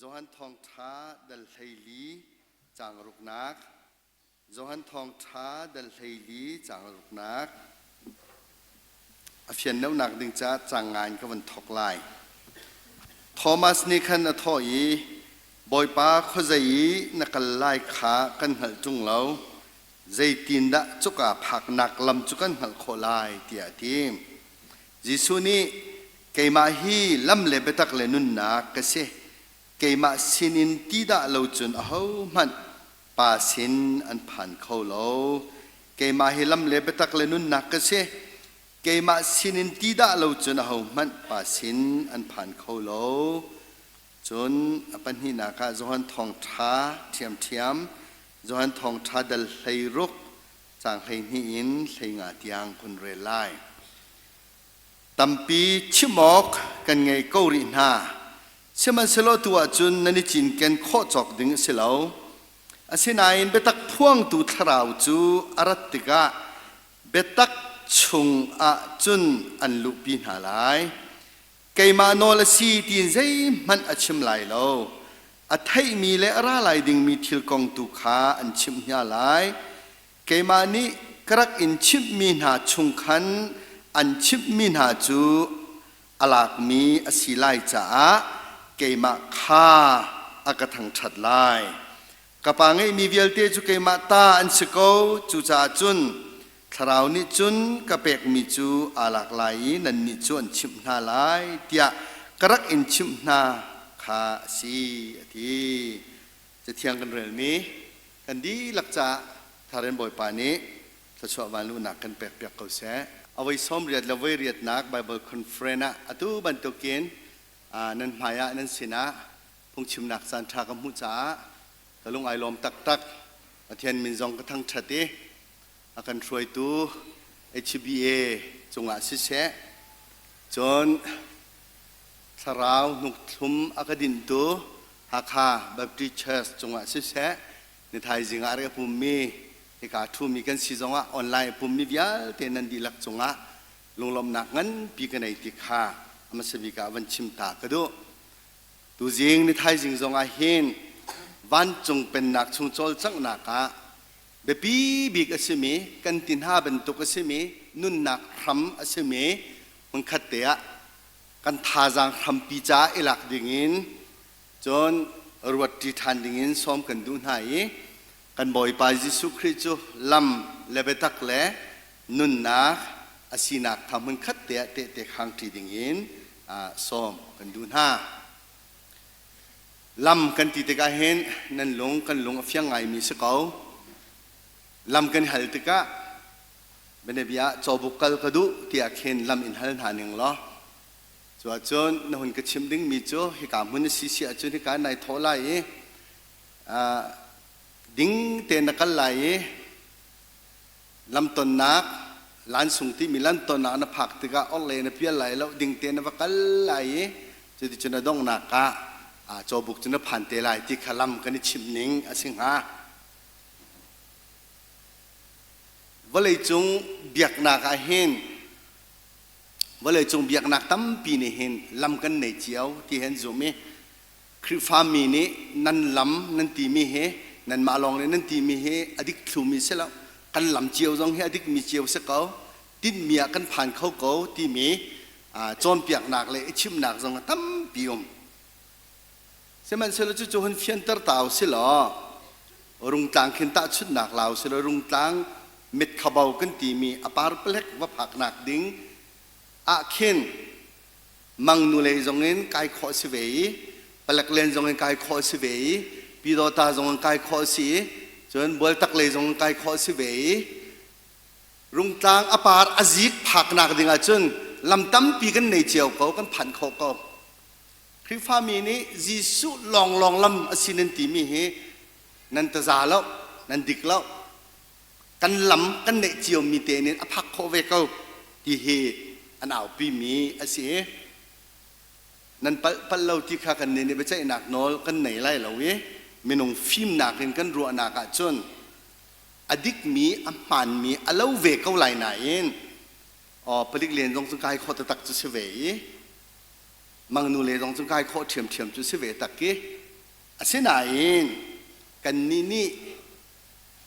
Johan Thawngṭha dal 14 caang ruknak. Johan Thawngṭha dal 14 caang ruknak. A fian deuhnak ding caah caang nga in ka vun thawk lai. Thomas nih khan a thawh i, Bawipa khuazei i na kal lai kha kan hngalh ṭung lo. Zeitindah cuka phaknak lam cu kan hngalh khawh lai, tiah a ti. Jesuh nih, Keimah hi lam le biatak le nunnak ka si. Keimah sinin ti dah lo cun ahohmanh Pa sin an phan kho lo. Keimah hi lam le biatak le nunnak ka si. Keimah sinin ti dah lo cun ahohmanh Pa sin an phan kho lo. Cun a pahnihnak ah Johan Thawngṭha ṭhiamṭhiam, Johan Thawngṭha dal 16, caang 12 in 15 tiang kun rel lai. Tampi chim awk kan ngei ko rih hna. Sihmanhsehlaw tu ahcun nan i cinken khawh cawk ding a si lo. Asinain biatak phuangtu thlarau cu a rat tikah biatak chung ah cun an luhpi hna lai. Keimah nawl a si tiin zeihmanh a chim lai lo. A theihmi le a ra lai dingmi thil kong tu kha an chimh hna lai. Keimah nih ka rak in chimhmi hna chung khan an chimhmi hna cu a lakmi a si lai caah keimah kha a ka thangṭhat lai. Ka pa ngeihmi vialte cu keimah ta an si ko, cucaah cun Thlarau nih cun ka pekmi cu aa lak lai i nannih cu an chimh hna lai, tiah ka rak in chimh hna kha a si, a ti. Cathiang kan relmi kan dihlak caah Tharen Bawipa nih thluachuah vanluhnak kan pekpiak ko seh. A voi 80 le voi riatnak Bible Conference ah atu bantukin nan hmai ah nan sinah phungchimnak caan ṭha ka hmuh caah ka lung ai lawm taktak. Pathian min zong ka thangṭhat i a kan hruaitu HBA cungah siseh, cun thlarau hnukthlum a ka dinhtu Hakha Baptist Church cungah siseh, ni thaizing ah a pummi hika ṭhumi kan si zongah online a pummi vialte nan dihlak cungah lunglawmhnak nganpi ka nei ti kha a hmasa bik ah van chim ta ka duh. Tuzing ni thaizing zongah hin vancung pennak chung cawlcanghnak ah biapi bik a simi kan ti hna bantuk a simi nunnak hram a simi hmunkhat te ah kan thazaang hrampi caah i lak dingin cun ruatṭi ṭhan dingin sawm kan duh hna i kan Bawipa Jesuh Khrih cu lam le biatak le nunnak a sinak kha hmunkhat te ah tehte khangṭi dingin sawm kan duh hna. Lam kan ti tikah hin nan lung kan lung a fiang ngaimi si ko. Lam kan hal tikah bianabia ah cawbuk kal ka duh tiah khin lam in hal hna ning law cu ahcun na hun ka chim dingmi cu hika hmun na si si ahcun hika nai thawh lai i ding tein na kal lai i lamtonnak lansung timi lamtonnak na phak tikah orhlei na pial lai lo ding tein na va kal lai i cuticun a donghnak ah cawbuk cu na phan te lai ti kha lam kan i chimh ning a si hnga. Vawleicung biaknak ah hin vawleicung biaknak tampi nih hin lam kan nei cio ti hi an zumh i Khrihfami nih nan lam nan timi hi nanmah lawng nih nan timi hi a dik thlumi si lo kan lam cio zong hi a dikmi cio si ko tinhmi ah kan phan kho ko timi cawnpiaknak le i chimhnak zong a tampi um. Sihmanhsehlaw cucu hun fianter ta u si law Rungtlang khin tahchunhnak la u si law Rungtlang mitkhabo kan timi a par palek va phaknak ding ah khin mangnu lei zong in kai khawh si ve i palek len zong in kai khawh si ve i Pyidawta zong in kai khawh si i cun Bualtak lei zong in kai khawh si ve i Rungtlang a par a zik phaknak ding ahcun lam tampi kan nei cio ko kan phanh khawh ko. Khrihfami nih Jesuh lawnglawng lam a si nan timi hi nan taza lo, nan dik lo. Kan lam kan neih ciomi te in a phak khawh ve ko ti hi an aupimi a si. Nan palh palh lo ti kha kan nih biaceihnak nawl kan nei lai lo i minung fimnak in kan ruahnak ahcun a dikmi, a hmaanmi a lo ve ko lai nain palik len zong cu kai khawh taktak cu si ve i mangnu le zong cu kai khawh ṭhiamṭhiam cu si ve tak i. Asinain kannih nih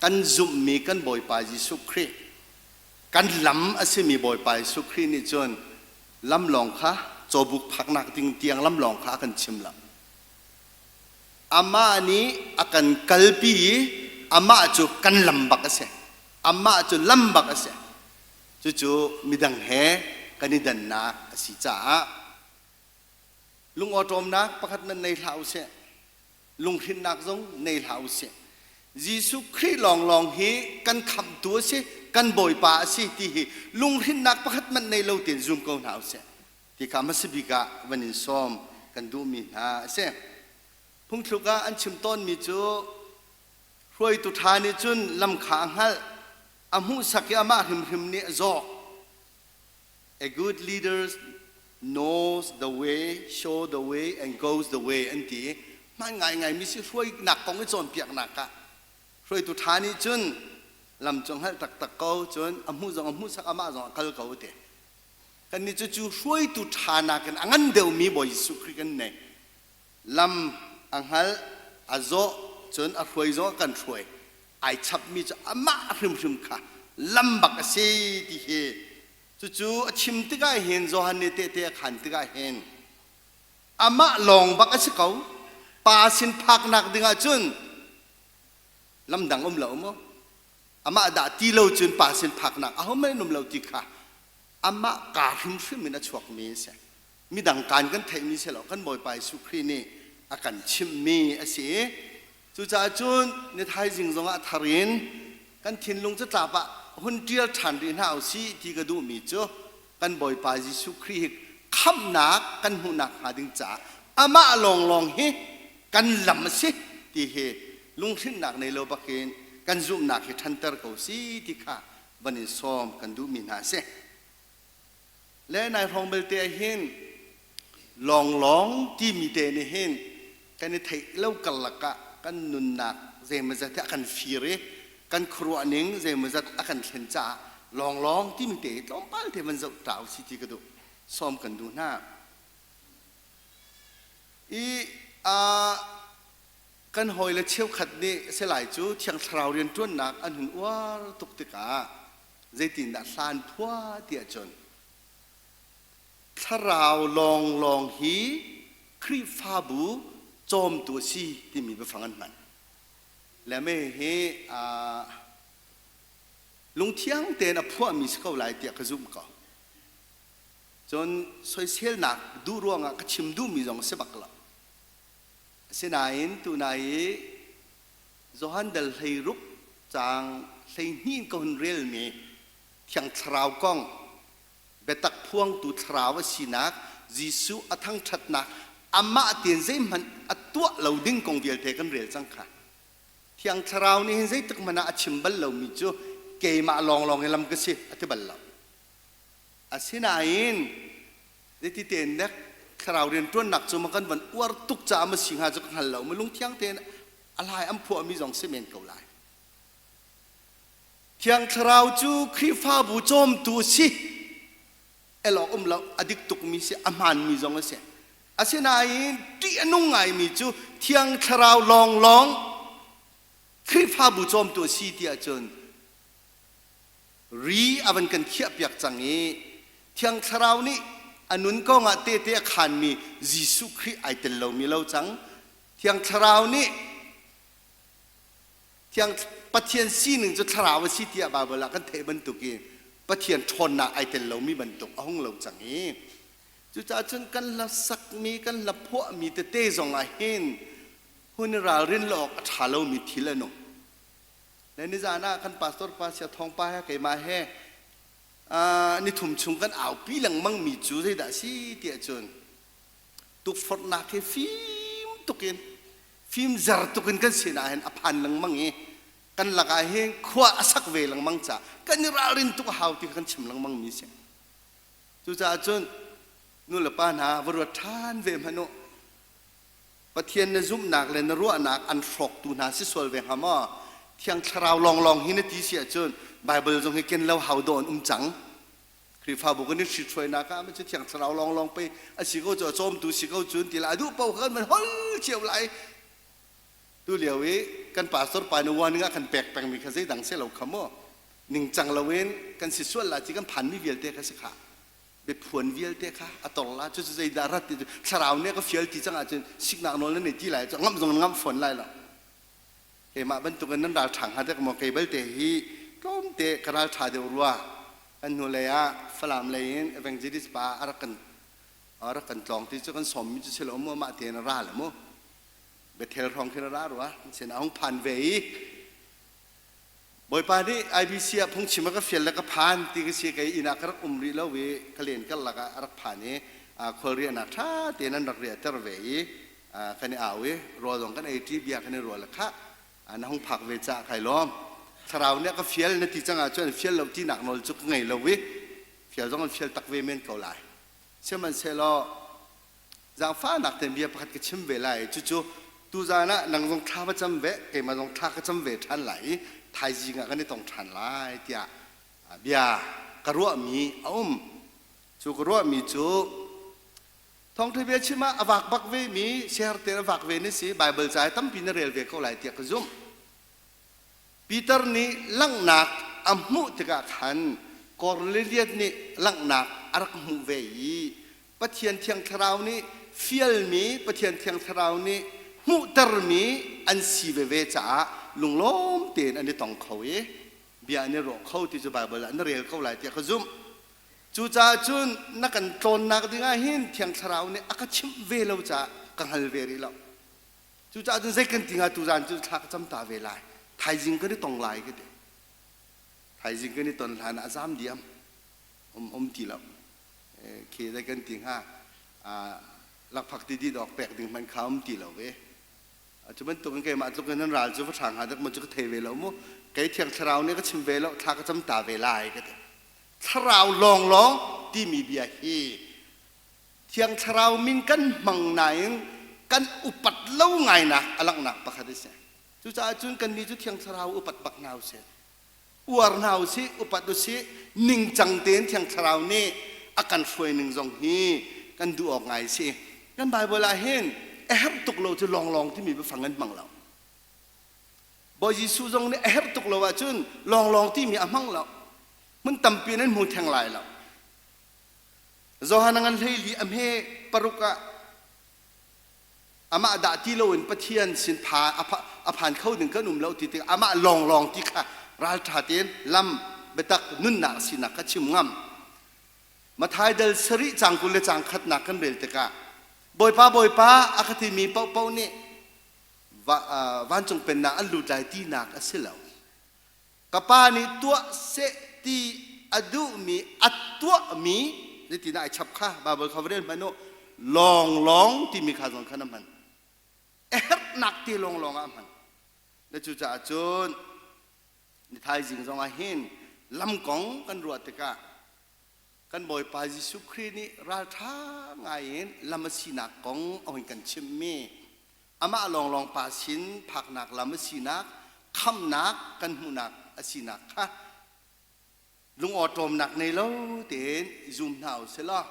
kan zumhmi kan Bawipa Jesuh Khrih, kan lam a simi Bawipa Jesuh Khrih nih cun lam lawng kha cawbuk phaknak ding tiang lam lawng kha a kan chim lo. Amah nih a kan kalpi i amah cu kan lam bak a si. Amah cu lam bak a si. Cucu midang he kan i dannak a si caah lungawṭawmnak pakhat nan nei hlah usih. Lunghrinnak zong nei hlah usih. Jesuh Khrih lawnglawng hi kan khamhtu a si, kan Bawipa a si ti hi lunghrinnak pakhat hmanh nei lo tein zum ko hna usih. Ti kha hmasa bik ah van in sawm kan duhmi hna a si. Phungthluk ah an chim tawnmi cu hruaitu ṭha nih cun lam kha a hngalh, a hmuhsak i amah hrimhrim nih a zawh. A good leader knows the way, show the way, and goes the way an ti. Hman ngaingai mi si hruainak kong i cawnpiaknak ah hruaitu ṭha nih cun lam cu hngalh taktak ko cun a hmuh zong a hmuhsak amah zong a kal ko ti. Kannih cu cu hruaitu ṭha nakin a ngan deuhmi Bawi Jesuh Khrih kan nei. Lam a hngalh, a zawh, cun a hruai zong a kan hruai. Ai chapmi cu amah hrimhrim kha lam bak a si ti hi cucu a chim tikah hin Johan nih tehte a khan tikah hin amah lawng bak a si ko. Pa sin phaknak dingah cun lam dang um lo maw? Amah dah ti lo cun pa sin phaknak ahohmanh an um lo ti kha amah kaa hrimhrim in a chuakmi a si. Midang kaan kan theihmi si lo, kan Bawipa Jesuh Khrih nih a kan chimhmi a si. Cucaah cun ni thaizing zongah a thar in kan thinlung catlap ah hun ṭial ṭhan rih hna usih ti ka duhmi cu kan Bawipa Jesuh Khrih hi khamhnak kan hmuhnak hnga ding caah amah lawnglawng hi kan lam a si ti hi lunghrinnak nei lo bakin kan zumhnak hi ṭhanter ko si ti kha van in sawm kan duhmi hna a si. Le nai hrawng belte ah hin lawnglawng timi te nih hin kan i theih lo karlak ah kan nunnak zeimawzat hi a kan fir i kan khuaruah ning zeimawzat a kan thlen caah lawnglawng timi te hi tlawmpal te van zoh ta usih ti ka duh sawm kan duh hna. I uh, kan hawile cheukhat nih selai cu Thiang Thlarau rianṭuannak an hun uar tuk tikah zeitindah hlan phua ti ahcun thlarau lawnglawng hi Khrihfabu cawmtu a si timi biafang an hman. Le me hi lungthiang tein a phuahmi si ko lai tiah ka zumh ko. Cun soiselnak duh ruangah ka chim duhmi zong a si bak lo. Asinain tunai i Johan dal 16 caang 12 in ka hun relmi Thiang Thlarau kong biatak phuangtu Thlarau a sinak Jesuh a thangṭhatnak amah tein zeihmanh a tuah lo ding kong vialte kan rel cang kha. Thiang Thlarau nih hin zeitik hmanh ah a chim bal lomi cu keimah lawnglawng hi lam ka si a ti bal lo. Asinain zeiti tein dek thlarau rianṭuannak cu ma kan van uar tuk caah ma si hnga cu ka hngal lo ma lungthiang tein a hlai an phuahmi zong si men ko lai. Thiang Thlarau cu Khrihfabu cawmtu a si. El awk um lo, a dik tukmi si, a hmaanmi zong a si. Asinain ṭih a nung ngaimi cu Thiang Thlarau lawnglawng Khrihfabu cawmtu a si ti ahcun ri a van kan khiahpiak cang i Thiang Thlarau nih a nun kongah tehte a khaanmi Jesuh Khrih ai tel lomi lo cang. Thiang Thlarau nih Thiang Pathian sining cu thlarau a si tiah Baibal ah kan theih bantuk i Pathian ṭhawnnak ai tel lomi bantuk a hung lo cang i cucaah cun kan hla sakmi kan hla phuahmi tete zong ah hin hun i ralrin lo awk a ṭha lomi thil an um. Le nizan ah kan pastor pa sia thawng pa he keimah he nithum chung kan aupi lengmang mi cu zeidah a si tiah cun tukforhnak hi fim tukin fim zer tukin kan sinah hin a phan lengmang i kan lakah hin khua a sak ve lengmang caah kan i ralrin tuk a hau ti kan chim lengmang mi si. Cucaah cun nu le pa hna va ruat ṭhan ve hmanh u. Pathian na zumhnak le na ruahnak an hrawktu hna si sual ve hnga maw? Thiang Thlarau lawnglawng hi na ti si ahcun Baibal zong hi ken lo hau dawh an um cang. Khrihfabu kan i hrithruainak ah cu Thiang Thlarau lawnglawng pei a si ko cu a cawmtu si ko cun ti la a duh paoh kha kan van hol cio lai. Tu lio i kan pastor pa nih warning a kan pek pengmi kha zeidang si lo kha mu. Ningcang loin kan si sual la ti kan phanmi vialte kha si kha. Biaphuan vialte kha a tor la cucu zeidah rat ti cu thlarau nih a ka fial ti cang ahcun siknak nawl na nei ti lai cu ngamh zong na ngamh fawn lai lo. Keimah bantukin nan ralṭha hnga dek maw kei belte hi tlawmte ka ralṭha deuh rua. Kan hnulei ah Falam lei in evangelist pa a rak kan a rak kan tlawng ti cu kan sawmmi cu si lo mu amah tein a ra le mu. Bethel hrawng khin a ra rua. Sin a hung phan ve i Bawipa nih IBC ah phungchim a ka fial le ka phan ti ka si kei inn ah ka rak um rih lo i ka len karlak ah a rak phan i khual riahnak ṭha tein an rak riahter ve i kan i au i rawl zong kan ei ṭi bia kan i rual khah na hung phak ve caah kai lawm thlarau nih a ka fial na ti cang ahcun fial lo tinak nawl cu ka ngei lo i fial zong an fial tak ve men ko lai sihmanhsehlaw zaangfahnak tein bia pakhat ka chim ve lai cucu tuzaan ah nang zong thla va cam ve keimah zong thla ka cam ve ṭhan lai i thaizing ah kan i tong ṭhan lai tiah bia ka ruahmi a um cu ka ruahmi cu thawngṭha bia chim ah a vak bak ve mi share te a vak ve ni si Bible ca tampi na rel ve ko lai tiah ka zumh Peter nih langhnak a hmuh tikah khan Kornelias nih langhnak a rak hmuh ve i Pathian Thiang Thlarau nih fialmi, Pathian Thiang Thlarau nih hmuhtermi an si veve caah lunglawm tein an i tong kho i bia an i ruah kho ti cu Baibal ah na rel ko lai tiah ka zumh. Cucaah cun na kan tlawnnak dingah hin Thiang Thlarau nih a ka chimh ve lo caah ka hngal ve rih lo. Cucaah cun zei kan ti hnga tuzaan cu thla ka cam ta ve lai. Thaizing kan i tong lai ka ti. Thaizing kan i ton hlan ah a zaam diam. Um um ti lo. Khi zei kan ti hnga lakphak ti dit awk pek ding hmanh kha um ti lo ve. Cu bantukin keimah tluk in nan ral cu va hrang hnga dek maw cu ka thei ve lo mu. Kei Thiang Thlarau nih ka chim ve lo, thla ka cam ta ve lai ka ti. Thlarau lawnglawng timi bia hi Thiang Thlarau min kan hmang nain kan upat lo ngainak a langhnak pakhat a si. Cucaah cun kannih cu Thiang Thlarau upat bak hna usih. Uar hna usih, upat usih, ningcang tein Thiang Thlarau nih a kan hruai ning zong hi kan duh awk ngai a si. Kan Baibal ah hin a herh tuk lo cu lawnglawng timi biafang an hmang lo. Bawi Jesuh zong nih a herh tuk lo ahcun lawnglawng timi a hmang lo. Hmun tampi in an hmu theng lai lo. Johan a ngan 14 a hme paruk ah amah dah ti loin Pathian sin pha a phan kho ding kan um lo ti tik amah lawnglawng ti kha ralṭha tein lam biatak nunnak sinak kha chim ngam. Mathai dal sarih cang 20 le cang khatnak kan rel tikah Bawipa Bawipa a ka timi paohpaoh nih vancung pennak an lut lai tinak a si lo. Ka pa nih tuah seh ti a duhmi a tuahmi zeitindah ai chap kha Baibal kha va rel hmanh u lawnglawng timi kha zong khan a hman. A herhnak te lawnglawng ah a hman. Na cucaah cun ni thaizing zong ah hin lam kong kan ruah tikah kan Bawipa Jesuh Khrih nih ralṭha ngai in lam a sinak kong a hun kan chimhmi amah lawnglawng pa sin phaknak lam a sinak khamnak kan hmuhnak a sinak kha lungawṭawmnak nei lo tein zum hna u sih law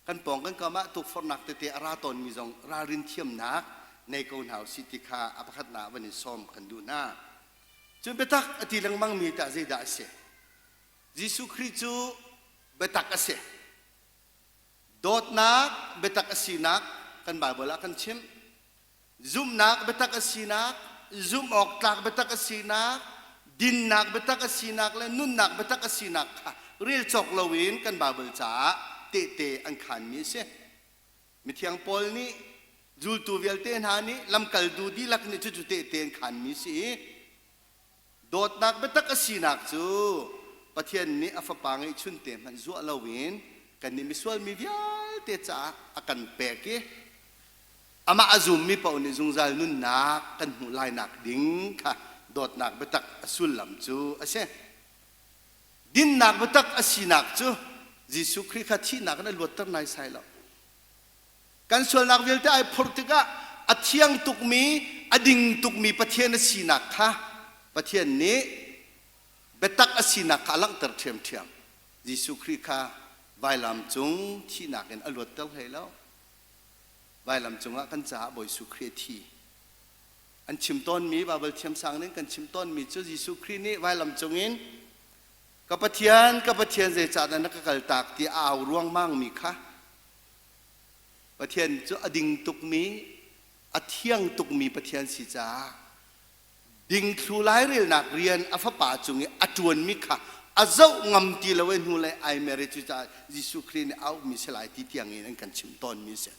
kan pawng kan kam ah tukforhnak tete a ra tawnmi zong ralrin thiamnak nei ko hna u sih ti kha a pakhatnak van in sawm kan duh hna. Cun biatak a ti lengmangmi tah zeidah a si? Jesuh Khrih cu biatak a si. Dawtnak biatak a sinak kan Baibal ah kan chimh. Zumhnak biatak a sinak, zumh awk tlak biatak a sinak, dinnak biatak a sinak le nunnak biatak a sinak kha rel cawk loin kan Baibal caah tehte an khaanmi a si. Mithiang Paul nih zultu vialte hna nih lamkaltu dihlak nih cucu tehte an khaanmi a si i Dawtnak biatak a sinak cu Pathian nih a Fapa ngeihchunte hmanh zuah loin kannih misual mi vialte caah a kan pek i amah a zummi paoh nih zungzal nunnak kan hmuh lainak ding kha dawtnak biatak a sullam cu a si. Dinnak biatak a sinak cu Jesuh Khrih kha thihnak in a luatter naisai lo. Kan sualnak vialte ai phurh tikah a thiang tukmi, a ding tukmi Pathian a sinak kha Pathian nih biatak a sinak kha a langhter ṭhiamṭhiam. Jesuh Khrih kha vailam cung thihnak in a luatter hlei lo. Vailam cungah kan caah Bawi Jesuh Khrih a thi. An chim tawnmi Baibal thiamsang ning kan chim tawnmi cu Jesuh Khrih nih vailam cungin ka Pathian, ka Pathian zeicahdah na ka kaltak ti a au ruangmangmi kha Pathian cu a ding tukmi, a thiang tukmi Pathian si caah dingthlu lairelnak rian a fapa cung i a ṭuanmi kha a zoh ngam ti lo i hnulei ai mer i cucaah Jesuh Khrih nih a auhmi si lai ti tiang in an kan chim tawnmi a si.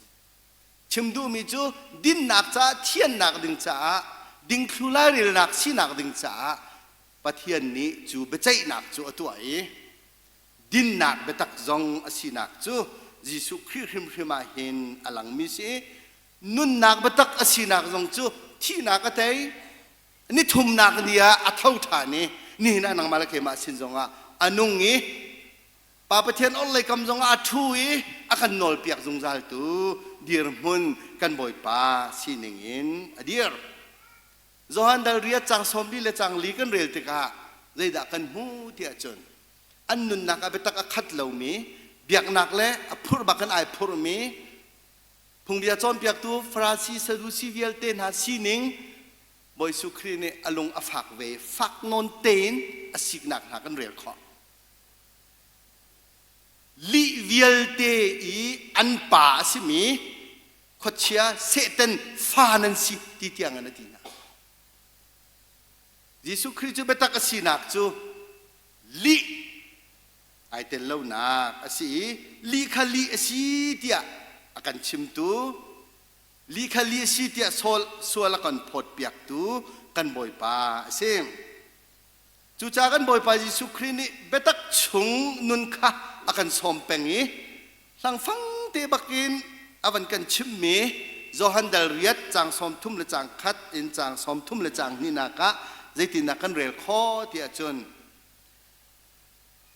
Chim duhmi cu dinnak caah thiannak ding caah dingthlu lairelnak sinak ding caah Pathian nih cu biaceihnak cu a tuah i dinnak biatak zong a sinak cu Jesuh Khrih hrimhrim ah hin a langmi si i nunnak biatak a sinak zong cu thihnak a tei ni thumnak ni ah a tho ṭhan i nihin ah nangmah le keimah sin zongah a nung i Pa Pathian orhlei kam zongah a ṭhu i a kan nawlpiak zungzaltu dirhmun kan Bawipa sining in a dir. Johan dal riat cang sawmli le cang li kan rel tikah zeidah kan hmu tiah cun an nunnak ah biatak a khat lomi biaknak le a phurh bak in ai phurhmi phungbia cawnpiaktu Farasi Sadusi vialte hna sining Bawi Jesuh Khrih nih a lung a fak ve fak nawn tein a siknak hna kan rel khawh. Lih vialte i an pa a simi khuachia Satan fa nan si ti tiang in a ti hna. Jesuh Khrih cu biatak a sinak cu lih ai tel lonak a si i lih kha lih a si tiah a kan chimtu lih kha lih a si tiah sual a kan phawtpiaktu kan Bawipa a si. Cucaah kan Bawipa Jesuh Khrih nih biatak chung nun kha a kan sawm peng i hlangfang te bakin a van kan chimhmi Johan dal riat caang 30 le caang khat in caang 30 le caang hnihnak ah zeitindah kan rel khawh ti ahcun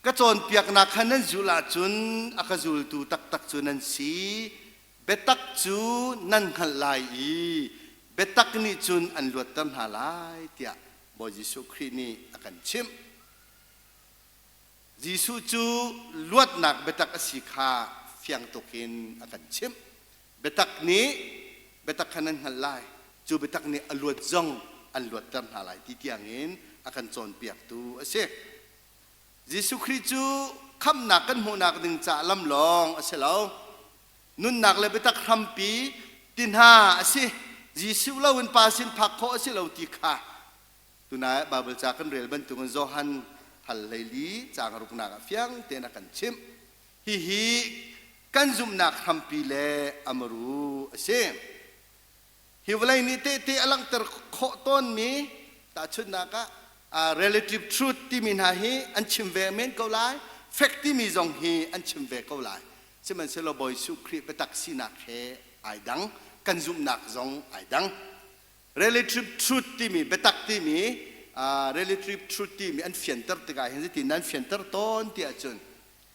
ka cawnpiaknak kha nan zulh ahcun a ka zultu taktak cu nan si biatak cu nan hngalh lai i biatak nih cun an luatter hna lai tiah Bawi Jesuh Khrih nih a kan chimh. Jesuh cu luatnak biatak a si kha fiang tuk in a kan chimh. Biatak nih biatak kha nan hngalh lai. Cu biatak nih a luat zong an luatter hna lai ti tiangin a kan cawnpiaktu a si. Jesuh Khrih cu khamhnak kan hmuhnak ding caah lam lawng a si lo. Nunnak le biatak hrampi ti hna a si. Jesuh loin Pa sin phak khawh a si lo ti kha tunai Baibal ca kan rel bantukin Johan thal hleili caang ruknak ah fiang tein a kan chimh. Hihi kan zumhnak hrampi le a muru a si. Hi vawlei nih tehte a langhter khawh tawnmi tahchunhnak ah relative truth timi hna hi an chim ve men ko lai, fact timi zong hi an chim ve ko lai. Sihmanhsehlaw Bawi Jesuh Khrih biatak sinak he ai dang, kan zumhnak zong ai dang. Relative truth timi biatak timi relative truth timi an fianter tikah hin zeitin an fianter tawn ti ahcun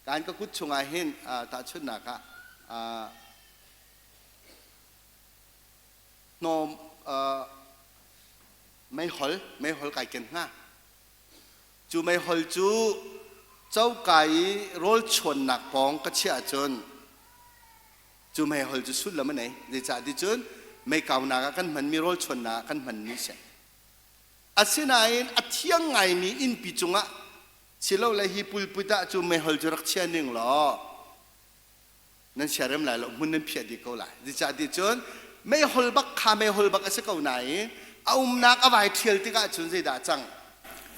kan ka kut chungah hin tahchunhnak ah hnawm meihol meihol kai ken hnga cu meihol cu coka i rawl chuannak pawng ka chiah ahcun cu meihol cu sullam a nei zeicah ti cun meikaunak ah kan hmanmi rawl chuannak ah kan hmanmi a si asinain a thiang ngaimi innpi cungah silole hi pulpit ah cu meihol cu rak chia ning law nan siarem lai lo hmun nan phiah dih ko lai zeicah ti cun meihol bak kha meihol bak a si ko nain a umnak a vai ṭhial tikah cun zeidah a cang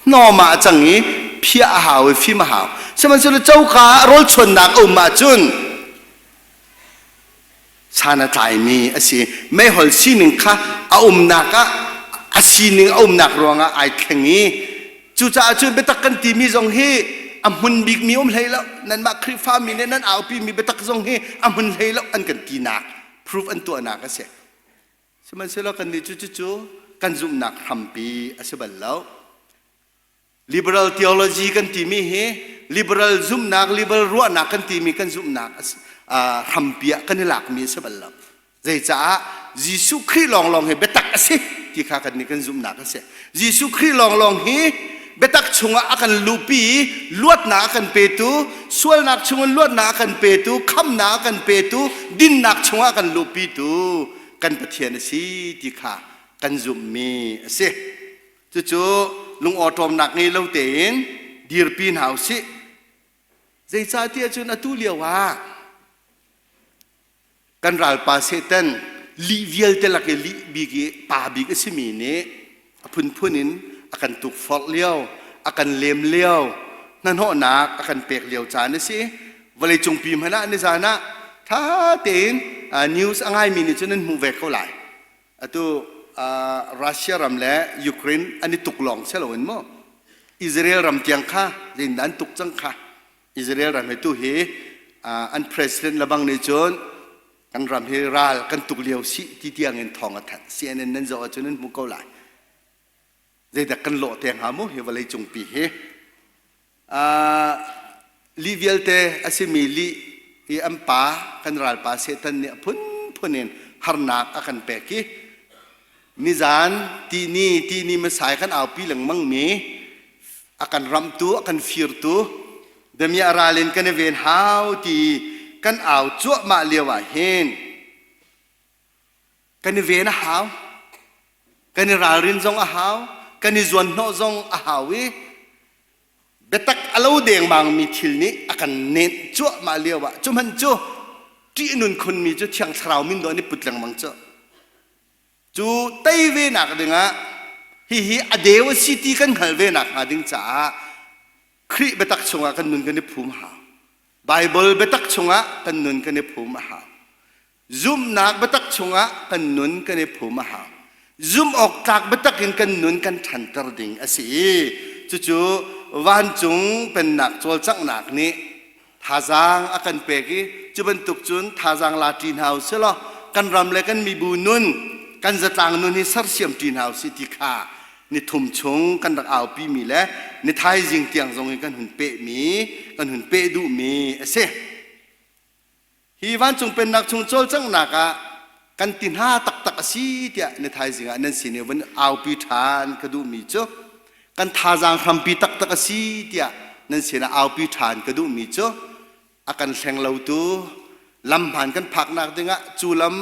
hnawm ah a cang i phiah a hau i fim a hau sihmanhsehlaw coka ah rawl chuannak a um ahcun san a tlaimi a si meihol sining kha a umnak ah a sining a umnak ruangah ai thleng i Cucaah cun biatak kan timi zong hi a hmun bikmi um hlei lo. Nanmah Khrihfami nih nan aupimi biatak zong hi a hmun hlei lo an kan tinak proof an tuahnak a si. Sihmanhsehlaw kannih cu cucu kan zumhnak hrampi a si bal lo. Liberal theology kan timi hi liberal zumhnak, liberal ruahnak kan timi kan zumhnak hrampi ah kan i lakmi a si bal lo. Zeicaah Jesuh Khrih lawnglawng hi biatak a si ti kha kan nih kan zumhnak a si. Jesuh Khrih lawnglawng hi biatak chungah a kan luhpi i luatnak a kan petu, sualnak chungin luatnak a kan petu, khamnak a kan petu, dinnak chungah a kan luhpitu kan Pathian a si ti kha. kan zumhmi a si. Cucu lungawṭawmnak ngei lo tein dirpi hna usih. Zeicahtiah cun atu lio ah kan ralpa Satan lih vialte lak i lih bik i pa bik a simi nih a phunphun in a kan tukforh lio, a kan lem lio, hnahnawhnak a kan pek lio caan a si. Vawleicung pi hmanh ah nizan ah ṭha tein news a ngaimi nih cun an hmuh ve ko lai. Atu Russia ram le Ukraine an i tuk lawng si loin maw Israel ram tiang kha zeitindah an tuk cang kha Israel ram hi tu hi an president lebang nih cun kan ram hi ral kan tuk lio si ti tiang in thawng a thanh. CNN nan zoh ahcun nan hmuh ko lai. Zeidah kan lawh te hnga mu hi vawlei cungpi hi. Lih vialte a simi lih i an pa kan ralpa Satan nih a phunphun in harnak a kan pek i nizan tihni tihni masai kan aupi lengmang mi a kan ramtu a kan firtu damiah ral in kan i ven hau ti kan au cuahmah lio ah hin kan i ven a hau kan i ralrin zong a hau kan i zuanhnawh zong a hau i biatak a lo dengmangmi thil nih a kan nenh cuahmah lio ah cu hmanh cu ṭihnun khunmi cu Thiang Thlarau min dawh an i put lengmang cu cu tei ve nak dingah hihi a deu a si ti kan hngalh ve nak hnga ding caah Khrih biatak chungah kan nun kan i phum hau Baibal biatak chungah kan nun kan i phum a hau Zumhnak biatak chungah kan nun kan i phum a hau. Zumh awk tlak biatak in kan nun kan ṭhanter ding a si i cucu vancung pennak cawlcanghnak nih thazaang a kan pek i cu bantuk cun thazaang la ṭi hna u sih law kan ram le kan mibu nun kan zatlang nun hi sersiam ṭi hna u sih ti kha nithum chung kan rak aupimi le ni thaizing tiang zong in kan hun pehmi kan hun peh duhmi a si. Hi vancung pennak chung cawlcanghnak ah kan ti hna taktak a si tiah ni thaizing ah nan sin i vun aupi ṭhan ka duhmi cu kan thazaang hrampi taktak a si tiah nan sinah aupi ṭhan ka duhmi cu a kan hleng lotu lam hmaan kan phaknak dingah cu lam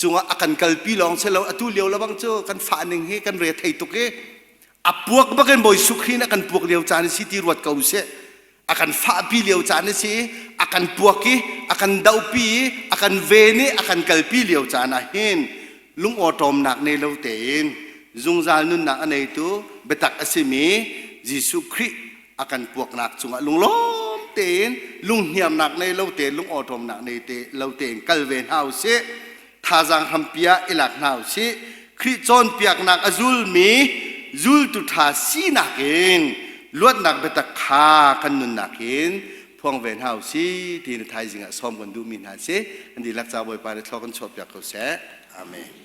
cungah a kan kalpi lawng si lo atu lio lebang cu kan fah ning hi kan re thei tuk i a puak bakin Bawi Sukhin a kan puak lio caan a si ti ruat ko usih a kan fahpi lio caan a si i a kan puak i a kan dohpi i a kan ven i a kan kalpi lio caan ah hin lungawṭawmnak nei lo tein zungzal nunnak a neitu biatak a simi Jesuh Khrih a kan puaknak cungah lunglawm tein lunghniarnak nei lo tein lungawṭawmnak nei te lo tein kal ve hna usih thazaang hrampi ah i lak hna usih Khrih cawnpiaknak a zulmi zultu ṭha sinak in luatnak biatak kha kan nunnak in phuang ve hna usih ti na thaizing ah sawm kan duhmi hna si. An dihlak ca Bawipa nih thlua kan chuahpiak ko seh. Amen.